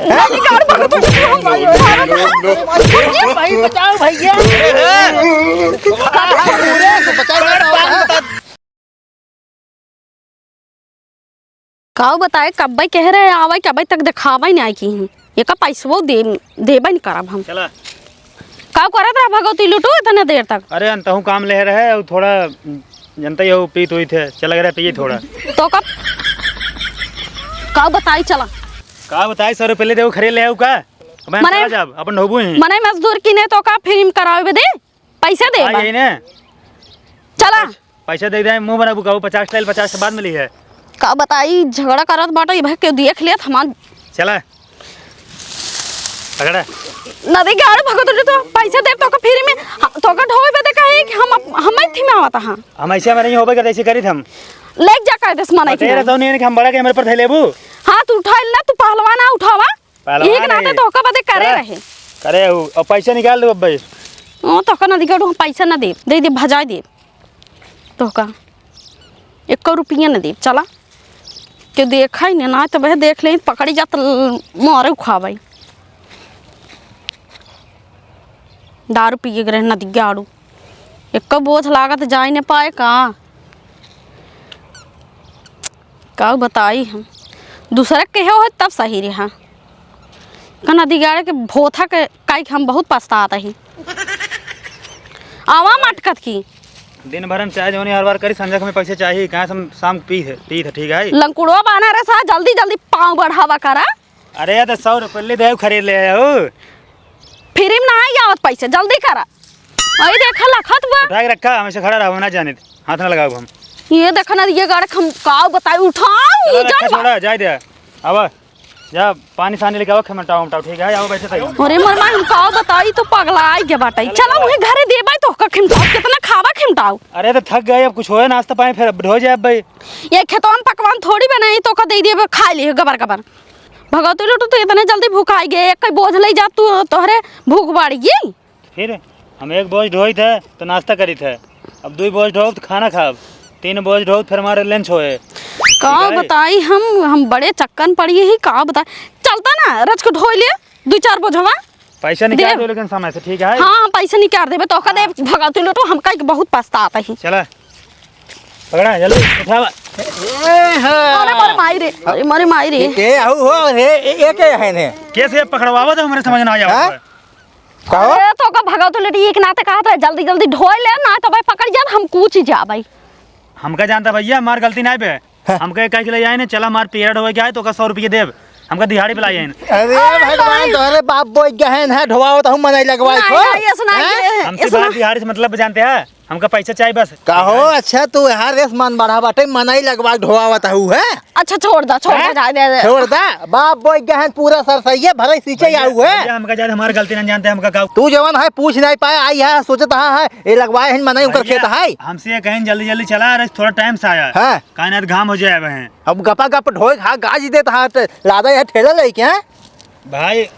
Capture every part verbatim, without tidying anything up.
नदी गाड़ भगत हो, भाई, बचाओ भैया। काऊ बताए, कब्बे कह रहे आवे, कब्बे तक देखावे नहीं आई की। एका पैसवो दे, देबे नहीं करब हम। चला। काऊ करत रहा भगवती लुटू इतने देर तक? अरे, अंतहू काम ले रहे, और थोड़ा जनता ये पीत हुई थे, चला गया पिए थोड़ा। तो कब? काऊ बताई, चला। का बताई, सौ रुपये ले दे, खरीद ले आऊ का? अब हम मने चला जाब, अपन ढोबू ही। मने मजदूर की ने तो का फ्री में करावे दे? पैसे दे आ बा। यही ने। चला। पैसा दे दे, मुंह बना बुकाऊ, पचास ले, पचास के बाद मिली है। का बताई, झगड़ा करत बाटे, ई भाई के देख लेत हमार। चला। पकड़ा। नदी गाड़ भगत रहे तो पैसा देब तो का फ्री में, ह-, तो का ढोवे पे दे कहे कि हम अप-, हम ही थी में आवत हाँ। हम ऐसे में नहीं होबे करते, ऐसे करी थे हम। लेके जा कह देस मना बतेरा तो नहीं है कि हम बड़ा के हमरे पर धैलेबू। हाँ, तू उठा ना, तू पहलवान आ, उठावा। पहलवान यही के नाते है। तोहका बदे करे चला। रहे। करे हूँ। और पैसा निकाल दो अब भाई। ओ, तोहका ना दिखा, हम पैसा ना देब। दे दे, भजाए देब। तोहका एको रुपया ना देब। चला। के देखा ही ना, ना तो वह देख ले, पकड़ी जात ल-, मारे उखावे। दारू पिए के रहे नदी गाड़ू। एको बोझ लागत जाए न पाए का। का बताई हम, दूसरा के हो तब सही रहा। का नदी गाड़े के भोथा के काई के हम बहुत पछतात ही। आवा मटकत की। दिन भर हम चाहे जौनी हर बार करी, संझा के हमें पैसे चाहिए, कहाँ से हम शाम को पी है, पी थे, ठीक है? लंकुड़वा बाना रे सा, जल्दी जल्दी पाँव बढ़ावा करा। अरे, तो सौ रुपये ले दे, खरीद ले आऊ। फ्री में ना आई आवत पैसे, जल्दी करा। अरे देखा लखत बा। उठा के रखा, हमेशा खड़ा रहो, ना जाने, हाथ ना लगाओ हम। ये देखा ना, ये गाड़े हम का बताई, उठाओ, चलो, ये रखा, जान बा। छोड़ा, जाए दे। अब जा, पानी सानी लेके आओ, खिमटाओ उमटाओ, ठीक है? आओ, बैठे सही। अरे मरमा, हम का बताई, तो पगला आई के बाटे। चलो, वही घरे देबाई तो का खिमटाओ, कितना खावा खिमटाओ। अरे, तो थक गए, अब कुछ होए, नाश्ता पानी फिर ढो जाए अब भाई। ये खेतवा में पकवान थोड़ी बनाई, तो का दे दिए, खा लिए गबर गबर। भगवती लुटू, तो इतने जल्दी भूख आई गए, एक बोझ ले जा तू, तोहरे भूख बढ़ गई। फिर हम एक बोझ ढोई थे तो नाश्ता करी थे, अब दुई बोझ ढोब तो खाना खाब, तीन बोझ ढोब फिर हमारे लंच होए। का ठीक है? बताई हम, हम बड़े चक्कन पड़ी ही, का बताई। चलता ना, रच के ढोई ले, दुई चार बोझवा। पैसा निकाल देब। दो लेकिन समय से, ठीक है? हाँ, हम पैसा निकाल देबे, तो का देब, भगवती लुटू, हम कहीं बहुत पछतात ही। चला, पकड़ा, जल्दी उठावा। ए, हाँ। अरे, मोरे माई रे, अरे, मोरे माई रे। ए, ए, आहू हो, ए, ए, ए, के है ने? कैसे पकड़वावा तो हमरे समझ ना आया हाँ? हुआ। कहो? अरे, तो का भगवती लुटू, एक नाते कहा था, जल्दी, जल्दी ढोई ले, ना तो भाई पकड़ जाब, हम कूच जाबै। हमका जानता भैया, हमार गलती ना बे। हाँ। हमका एक कह के ले आए ने, चला हमार पेरा ढोए के आए, तो का सौ रुपये देब। हमका दिहाड़ी पे लाई आए ने। अरे अरे भगवान, भाई। तोहरे बाप बोई गहन है, ढोवाओ तो हम मनई लगवाए नहीं, को। नहीं, ऐसा नहीं हैं? है, हमसे ऐसा बात ना। दिहाड़ी से मतलब जानते हैं, हमका पैसा चाहिए बस। कहो, अच्छा तू यहाँ रेस मान बढ़ा बाटे, मनई लगवा के ढोवावत हऊ है। अच्छा छोड़ दा, छोड़ दा, हैं? जाए दे, दे। छोड़ दा, बाप बोई गहन पूरा सर सही है, भरे सींचे भैया, आऊ है। भैया, हमका जाए, हमार गलती नहीं जानते, हमका का तू जवन है पूछ नहीं पाए, आई है, सोचत हा है, ये लगवाए हैं मनई उनकर भैया, खेत है। हमसे ये कहें जल्दी जल्दी चला, अरे थोड़ा टाइम से आया। हाँ। काहे ना तो घाम हो जाए अब हैं। अब गपा गप ढोए खा गाज देत हा, त लादा यह ठेला लेके, हैं? भाई,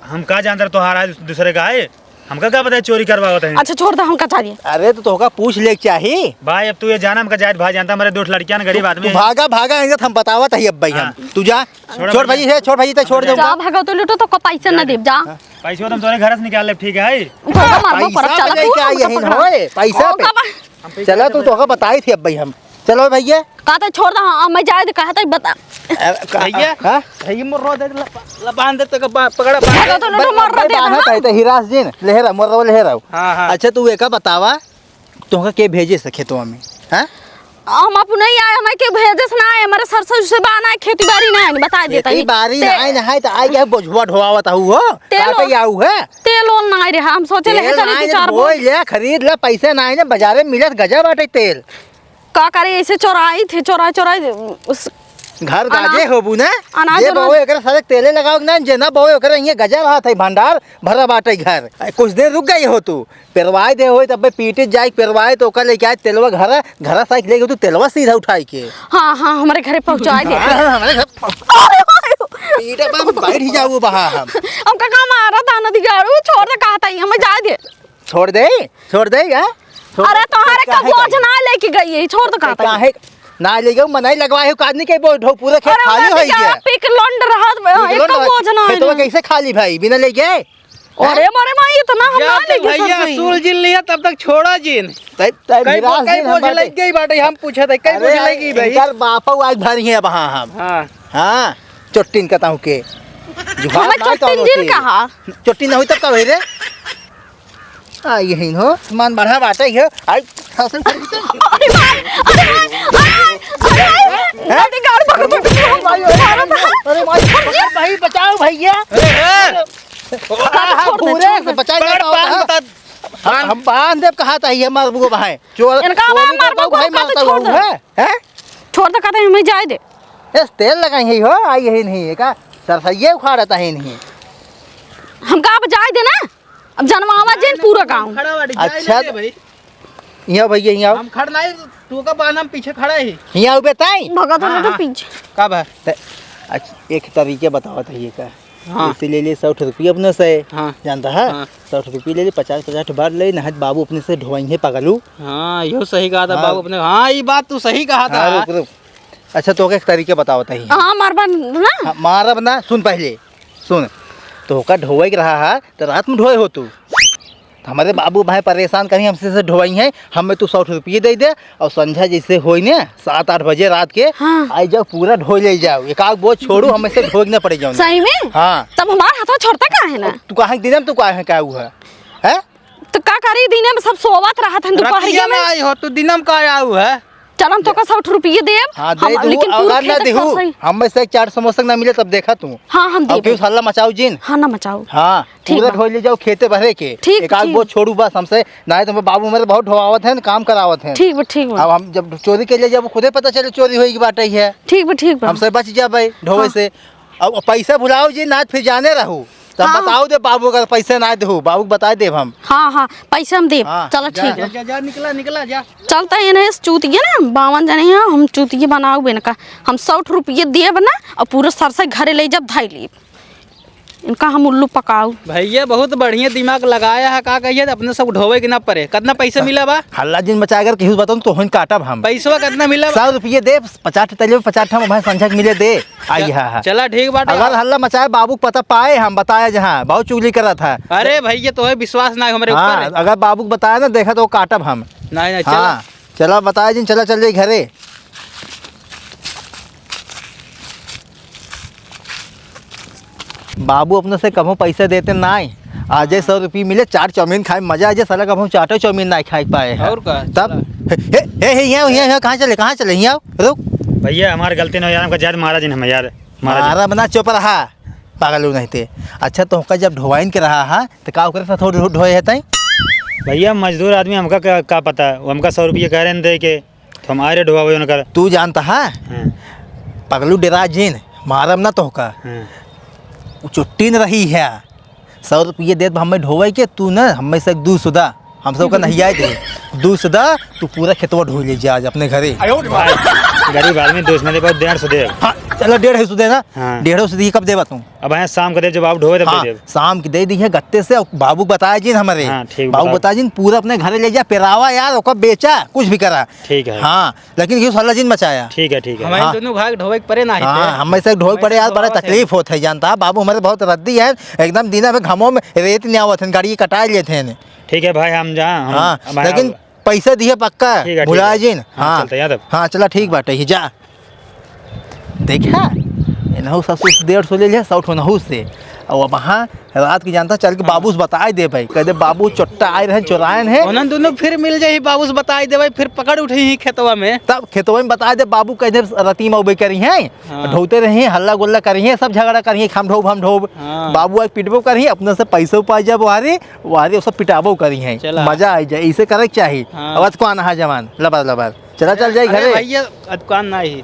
हम का जानत रहे तोहार है दूसरे का है? हमका का पता है चोरी करवावत है? अच्छा, छोड़ दे, हमका चाहिए। अरे, तो तोहका पूछ ले के चाही। भाई, अब तू ये जाना हमका जाए, भाई जानता हमारे दो लड़कियां ने गरीब आदमी तू है। भागा, भागा, इनका हम बतावत है अब भाई हम। हाँ। तू जा, छोड़ छोड़ भैया। भाई, हे, छोड़ भाई, ते छोड़ दे जा, उनका। भगवती लुटू, तो को पैसा न देब, जा। हाँ। पैसा तो हम तोरे घर से निकाल लेब, ठीक है? तोहका मारबो पैसा करब, चला लेके तू आई हमका यहीं पकड़ा। होए, पैसा ओ, पे। का बा-, हम पैसा चला, तू लेके तोहका बताई थी अब भाई हम। चलो भैया। कहते छोड़ दे, हाँ, मैं जाए दे, कहते बता। अ, का-, भैया, हाँ? भैया, मोर रो दे, ल-, ल-, बांध दे, तो बा-, पकड़ा, बांध दे। तो लो, मोर रो दे, बांधत हाँ? है, तो हिरास जिन, लेहरा, मोर रो लेहरा। हाँ, हाँ। अच्छा, तू एका बतावा, तोहका के भेजे से खेतवा में, हाँ? हम अपने ही आए, हमें के भेजे से ना आए, हमारे सरसों से बा ना, खेती बाड़ी ना है, बता देता खेती ही। बाड़ी ते-, ना है, ना है, तो आई गए बोझवा ढोवावत हऊ हो, तेल काटे ओल, आऊ है। तेल ओल ना रहा, हम सोचे ले, तेल चले ना कि है, चार बोझ बोझ। ले, खरीद ले, पैसे ना है ना, बाजारे में मिलत गजब बाटे तेल। का करे, ऐसे चोराई थे, चोराई, चोराई, उस घर अनाज, गाजे होबू ना, अनाज जे उनाज। बहु एकरे सारे तेले लगाओ ना, जे ना बहु एकरे इहे गजा रहत है, भंडार भरा बाटे घर। आ, कुछ देर रुक गई हो तू, पेरवाई दे होई, तब पीटे जाए, पेरवाए तो ओकर लेके आए तेलवा घर, घर साइकिल लेके तू तेलवा सीधा उठाई के। हाँ, हाँ, हमारे घरे पहुँचाए दे। हाँ, हाँ, हमारे घर पहुँच-, अरे, अरे। पीटे बम बैठ ही जाऊ बहा हम। हमका का मारा था नदी गाड़ू, छोड़ दे, कहा था, हमें जाए दे। छोड़ दे, छोड़ दे, का? छोड़ अरे, दे, तोहरे का काहे बोझ करी? ना लेके गई है, छोड़ तो कहा था। काहे? ना ले गयो, मनाई लगवाए हो, काज नहीं के बोझ ढो, पूरा खेत अरे, खाली ओकरा होई के गया। पिक लंड रहत बा, पिक एको लंड रहत। बोझ ना खेतवा आइल। कैसे खाली भाई, बिना ले गए? अरे, मारे माई, इतना हम ना लेके भैया, सब सूल जिन लिया, तब तक छोड़ा जिन। तब, तब कई बो-, निराश कई दिन हम बोझ बाटे। लग गई बाटे, हम पूछे थे, कई अरे, बोझ लग गई भाई? इनकर बापा आज भरी है वहाँ हम। हाँ। हाँ, चोट्टिन का ताऊ के। जुगाड़ हमें ना चोट्टिन कौनो जिन चीज। कहा? चोट्टिन ना होई तब का होई रे? आ, यही हो, मान बढ़ा बाटे ही हो। आई, फसल खरीद। अरे माय, अरे माय, अरे माय, अरे माय, हैं? अरे गाड़ी पकड़, पकड़, पकड़, अरे माय, अरे माय, भाई बचाओ भैया। अरे, ए! हाँ, हाँ, छोड़ दे, पूरे छोड़ दे। बचाइए, पकड़, बताओ, बांध, हाँ। बता। हम, हम बांध देब, कहा था ये मार बुआ भाई। चोर, इनका चोरी मार करता बुआ हूँ, भाई, भाई, कहते मारता छोड़ हूँ, दे। हैं? हैं? छोड़ दे, कहते हमें जाए दे। इस तेल लगाई है हो, आई यही नहीं है का? सरसैये उखाड़ता है नहीं। हमका अब जाए दे ना। अब जनवावा जेन पूरा गाँव। खड़ा बाटी, जाए अच्छा, ना दे भाई। यहाँ भैया, यहाँ आओ। हम खड़ नहीं, तू का बांध, हम पीछे खड़ा ही। यहाँ आओ बेटाई। भगत होने हाँ, तो हाँ। पीछे। का बा? ते, अच्छा, एक तरीके बताओ तो ये का। हाँ। इसे ले ले सौ रुपये अपने से। हाँ। जानता है? हाँ। सौ रुपये ले ले, पचास, पचास बार ले, नहीं तो बाबू अपने से ढोवाई है पगलू। हाँ, यो सही कहा था हाँ। बाबू अपने। हाँ, ये बात तू सही कहा था। हाँ, रुक, रुक। अच्छा, तो एक तरीके बताओ तो ही। हाँ, मारबा ना। हाँ, मारब ना, सुन पहले। सुन, तोहका ढोवे के रहा है, तो रात में ढोए हो तू। हमारे बाबू भाई परेशान करी हमसे से ढोवाई है, हमें तू सौ रुपये दे दे, और संझा जैसे होई ने, सात आठ बजे रात के, हाँ। आई जाओ, पूरा ढोई ले जाओ, एक आध बोझ छोड़ू, हमें से ढोई ना पड़े जाओ। सही में? हाँ। तब हमार हाथवा छोड़ता का है ना? तू कहाँ के दिन में तू कहाँ है, क्या हुआ है? हैं? तो का करी, दिने में सब सोवत रहत हन, दुपहरिया रतिया में में। आई हो, तू दिनम का आऊ है? चल, हम तोका सौ रुपये देब। हाँ, दे हम, दू, लेकिन पूरा अगर ना खेत देहू, सही। हम में से एक चाट समोसा ना मिले, तब देखा तू। हाँ, हम अब देबे। केहू हल्ला मचाऊ जिन। हाँ, ना मचाऊ। हाँ, ठीक पूरा बा। ढोई ले जाओ खेते भरे के। ठीक, एक आध ठीक। बोझ छोड़ू बस हमसे, ना है तो बाबू मेरे बहुत ढोवावत हैं, काम करावत हैं। ठीक बा, ठीक बा। अब हम जब चोरी के ले जाबू, खुदे पता चले चोरी होई की बात ही है। ठीक बा, ठीक बा। हमसे बच जाबे ढोवे हाँ। से। अब पैसा भुलाओ जी, ना फिर जाने रहू। तब हाँ। बताओ दे बाबू, अगर पैसे ना देहू, बाबू के बताए देब हम। हाँ, हाँ, पैसे हम देब। हाँ, चलो, जा। ठीक जा, बा। जा, जा, निकला, निकला, जा। चलता है इन्हें चूतिया ना, बावन जने हैं, हम चूतिया बनाओ बेन का। हम सौ रुपये देब ना, और पूरा सरसै घरे ले जब धाई लेब। इनका हम उल्लू पकाऊ। भैया, बहुत बढ़िया दिमाग लगाया है, का कहिए, अपने सब ढोवे के ना पड़े। कितना पैसा मिला बा? हल्ला जिन मचाए, अगर केहू बताऊँ तो होइन काटब हम। पैसवा कितना मिला बा? सौ रुपये देब, पचास ठे तैले, पचास ठे भाई संझा के मिले दे। आई च-, हा, हा। चला ठीक बाटे। अगर हल्ला मचाए, बाबू के पता पाए, हम बताए जहाँ, बहुत चुगली करत है। अरे भैया, तोहे विश्वास ना है हमरे हाँ, ऊपर। अगर बाबू के बताए ना, देखा तो काटब हम। नहीं, नहीं, चला। हाँ, चला बताए जिन, चला चल जाई घरे। बाबू अपने से कभो पैसा देते नाई। आज हाँ। सौ रुपये मिले, चाट चाउमीन खाए में मजा आ जाए, साला कभो चाटो चाउमीन नाई खाए पाए हैं। और का? तब, चला। हे, हे, हे, यहाँ, यहाँ, यहाँ, कहाँ चले, कहाँ चले, यहाँ आओ, रुक। भैया, हमार गलती ना हो यार, हमका ज्यादा मारा जिन हमें यार, मारा जिन। मारा बना, चुप रहा, पागल हो नहीं ते। अच्छा, तो हमका जब ढोवाइन के रहा है, तो का ओकरे साथ ढो-, ढोए है तई? भैया, मजदूर आदमी, हमका का, का पता, वो हमका सौ रुपये कह रहे हैं दे के। तो हम आ रहे ढोवावे उनकर। तू जानता है? हाँ। पगलू डेरा जिन, मारब ना तोहका। हाँ। उ चुट्टी न रही है। सौ रुपये देत बा हमें ढोवे के, तू न हमें से दू सुदा, हम सबका नहीं आए दे। दू सुदा, तू पूरा खेतवा ढोई ले जा आज अपने घरे। गरीब आदमी, दो सौ में दे, डेढ़ सौ दे। हाँ, चलो डेढ़ सौ दे ना। हाँ। डेढ़ सौ दे, कब देबा तू? अब हैं शाम को दे, जब आप ढोवे तब दे हाँ, देब। शाम के दे दी है गत्ते से, और बाबू बताए जिन हमारे। हाँ, ठीक बाबू बताओ। बताए जिन, पूरा अपने घरे ले जा, पेरावा यार, ओकर बेचा, कुछ भी करा। ठीक है। हाँ, लेकिन ये हल्ला जिन मचाया। ठीक है, ठीक है। हमारे हाँ। दोनों भाई ढोवे के परे ना ही हाँ, थे। हमें से ढोवे हमें पड़े से यार, बड़ा ढोवा थे। तकलीफ होत है, जानता है? बाबू हमारे बहुत रद्दी है, एकदम दिना में घमो में रेत नहीं आवत है, गाड़ी कटाए लेते हैं। ठीक है भाई, हम जा, हम, हाँ, हम लेकिन पैसा दिए पक्का, ठीक है, ठीक भुला है। जिन। हाँ, हाँ। चलते हैं तब। हाँ, चला ठीक बाटे, ही जा। देखा, इनहू ससुर से डेढ़ सौ ले लिया, सौ ठो नहू से। और अब हाँ, रात की जानता चल के हाँ। बाबू से बताए दे भाई, कह दे बाबू चोट्टा आए रहन, चोरायन है। उन्हन दोनों फिर मिल जाई, बाबू से बताए दे भाई, फिर पकड़ उठे ही खेतवा में। तब खेतवा में बताए दे, बाबू कह दे रती में उबे करी हैं, हाँ। ढोते रही, हल्ला गुल्ला करी हैं, सब झगड़ा करी हैं, हम ढोब, हम ढोब। हाँ। बाबू आज पिटबो करी, अपने से पैसो पाए जाब वारे, वारे सब पिटाबो करी हैं। चला। मजा आ जाए, इसे करे के चाही। हाँ। अब कौन हा जवान, लबर लबर। चला चल जाई अरे घरे। भैया, अब कौन ना ही।